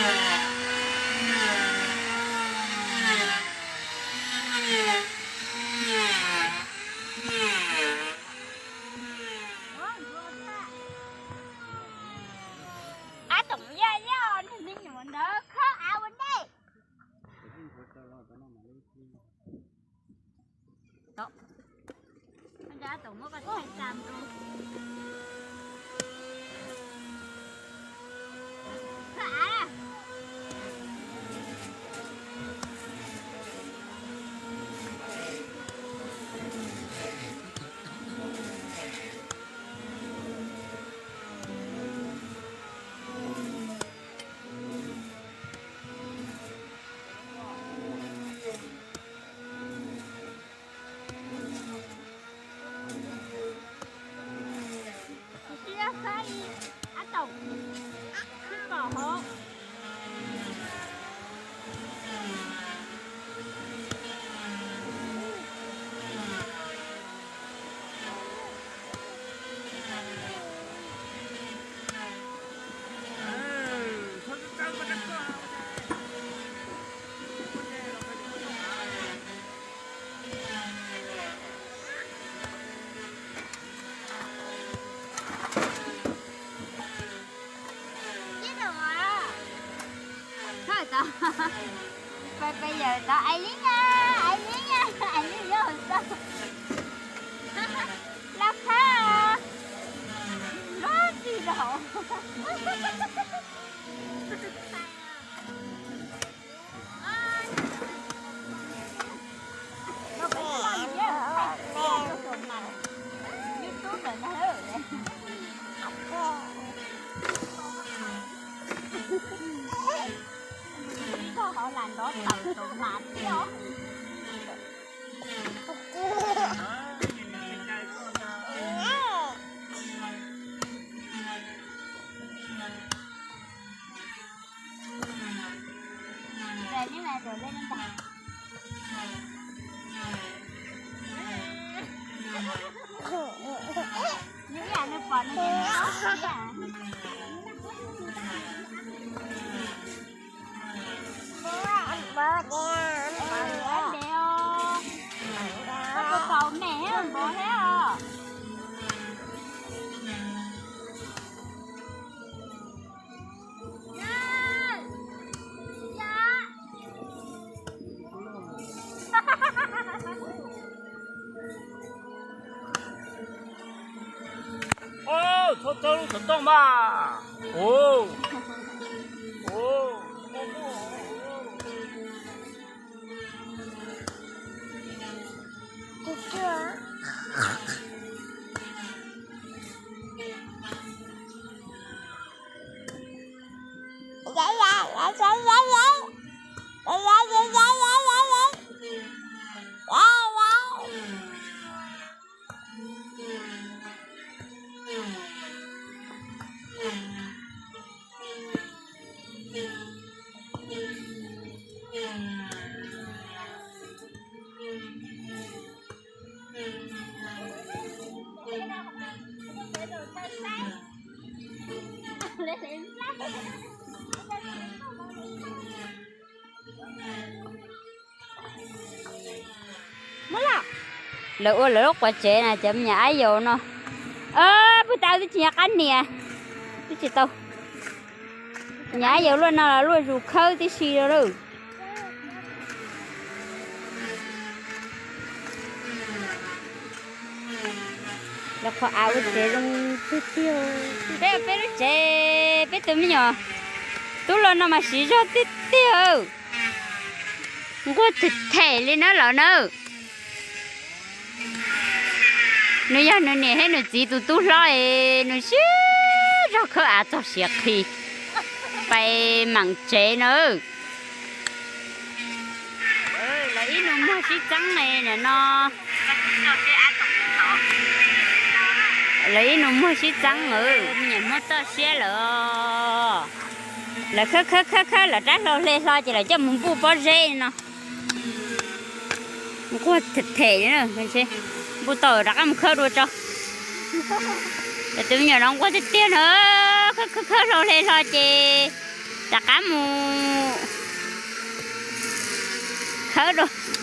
Ab Toom yaj yaj, niag me nyuam ntawd khawb av ua ntej. Ab Toom muab koj thaij xa mus. Khawb av na. Tsis yog khawb li, Ab Toom, twb pom hauv. Thawj tau, peb peb yawg tau ais li na, ais li na, ais li yog tau. Los khawb, los tsis los. Ib tog hauv lam nrov tawm saum mas thiab os. Txhob txawb lub xov tooj mas. Lawv ua lawv lub quav tsev na cov me nyuam ab yaus no. Puag ta twb tsis nco qab nias, twb tsis tau. Nyuam ab yaus luaj no los luaj zus khawb tib si rau lawm. Lawv qhov av ua tsev zoo tiag tiag. Peb ua peb lub tsev, peb tus me nyuam tub los no mas siv zog tiag tiag. Nquag them them li na lawm na. Nws yog nws niam thiab nws txiv tus tub hlob es nws siv zog khawb av txog siav qhi, pais mam tsev na. Lawv ib nus muag sib txeeb no. Lawv ib nus muag sib txeeb, me nyuam Hmoob toj siab lawm. Lawv khawb khawb khawb khawb lawv rab hlau hle hlo ces lawv coj mus npuj pob zeb no. Nquag them them, npuj tau rov qab mus khawb dua tso. Tus me nyuam no nquag tiag tiag na, khawb khawb khawb hlau hle hlo ces Rov qab mus khawb dua.